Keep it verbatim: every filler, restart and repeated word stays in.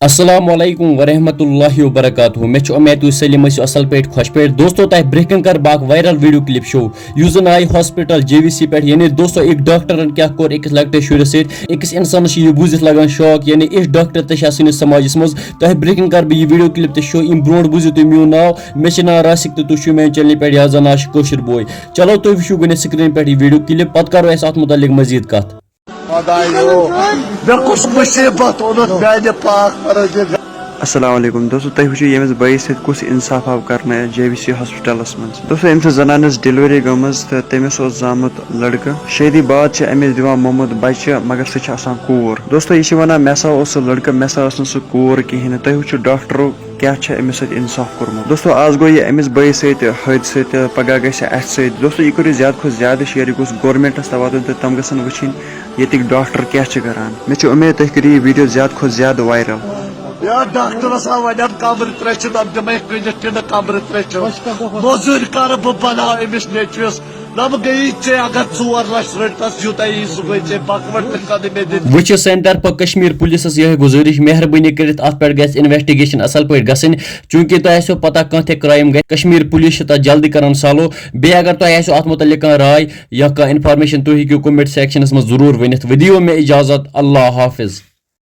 السلام علیکم ورحمۃ اللہ وبرکاتہ۔ مےٚ چھِ اُمید تُہۍ سٲلِم ٲسِو اَصٕل پٲٹھۍ، خۄش پٲٹھۍ۔ دوستو، تۄہہِ برٛونٛہہ کَنہِ کَرٕ بہٕ اَکھ viral video clip show، یُس زَن آیہِ hospital J V C پٮ۪ٹھ، یعنی دوستو، أکۍ ڈاکٹرَن کیٛاہ کوٚر أکِس لۄکٹِس شُرِس سۭتۍ۔ أکِس اِنسانَس چھِ یہِ بوٗزِتھ لَگان shock، یعنی یِژھ ڈاکٹر تہِ چھا سٲنِس سماجَس منٛز۔ تۄہہِ برٛونٛہہ کَنہِ کَرٕ بہٕ یہِ video clip تہِ show۔ اَمہِ برٛونٛٹھ بوٗزِو تُہۍ میون ناو، مےٚ چھِ ناو راسِق تہٕ تُہۍ چھِو میٛانہِ channel پٮ۪ٹھ، یَتھ زَن ناو چھِ کٲشِر بوے۔ چلو، تُہۍ وٕچھِو گۄڈٕنٮ۪تھ screen پٮ۪ٹھ یہِ video clip، پَتہٕ کَرو أسۍ اَتھ مُتعلِق مٔزیٖد کَتھ۔ خۄدایو، مےٚ کُس مُصیٖبت اوٚنُتھ میٛانہِ پاک پرورد؟ السلام علیکم دوستو، تُہۍ وٕچھِو ییٚمِس بٲیِس سۭتۍ کُس اِنصاف آو کرنہٕ J V C hospitalس منٛز۔ دوستو، أمۍ سٕنٛز زنانہِ ٲس delivery گٔمٕژ تہٕ تٔمِس اوس زامُت لڑکہٕ۔ شٲدی بعد چھِ أمِس دِوان مومُت بچہِ، مگر سُہ چھِ آسان کوٗر۔ دوستو، یہِ چھِ ونان، "مےٚ سا اوس سُہ لڑکہٕ، مےٚ سا ٲس نہٕ سُہ کوٗر کِہیٖنۍ نہٕ۔" تُہۍ وٕچھِو ڈاکٹرو کیٛاہ چھِ أمِس سۭتۍ اِنصاف کوٚرمُت۔ دوستو، آز گوٚو یہِ أمِس بٲیِس سۭتۍ حٲدثہٕ تہٕ پگاہ گژھِ اَسہِ سۭتۍ۔ دوستو، یہِ کٔرِو زیادٕ کھۄتہٕ زیادٕ share، یہِ گوٚژھ governmentس تام واتُن تہٕ تِم گژھن وٕچھِنۍ ییٚتِکۍ ڈاکٹر کیٛاہ چھِ کران۔ مےٚ چھِ اُمید تُہۍ کٔرِو یہِ video زیادٕ کھۄتہٕ زیادٕ viral۔ یا ڈاکٹرس آو وَنان کمرٕ ترٛےٚ چھِ، دَپ دِمَے کٕنِتھ کِنہٕ کمرٕ ترٛےٚ چھِ؟ مٔزوٗرۍ کَرٕ بہٕ بَناو أمِس نیٚچوِس۔ دَپ گٔیی ژےٚ اگر ژور لَچھ رٔٹتَس یوٗتاہ یی سُہ گٔے ژےٚ بکوَٹ تہٕ کَدٕ مےٚ دِتھ۔ وۄنۍ چھِ سانہِ طرفہٕ کشمیر پُلیٖسَس یِہوٚے گُزٲرِش، مہربٲنی کٔرِتھ اَتھ پٮ۪ٹھ گژھِ investigation اَصٕل پٲٹھۍ گژھٕنۍ، چوٗنٛکہِ تۄہہِ آسیو پتہ کانٛہہ تہِ crime گژھِ، کشمیر پُلیٖس چھِ تَتھ جلدی کران solve۔ بیٚیہِ اگر تۄہہِ آسیو اَتھ مُتعلِق کانٛہہ راے یا کانٛہہ information، تُہۍ ہیٚکِو comment sectionس منٛز ضروٗر ؤنِتھ۔ وۄنۍ دِیِو مےٚ اجازت، اللہ حافظ۔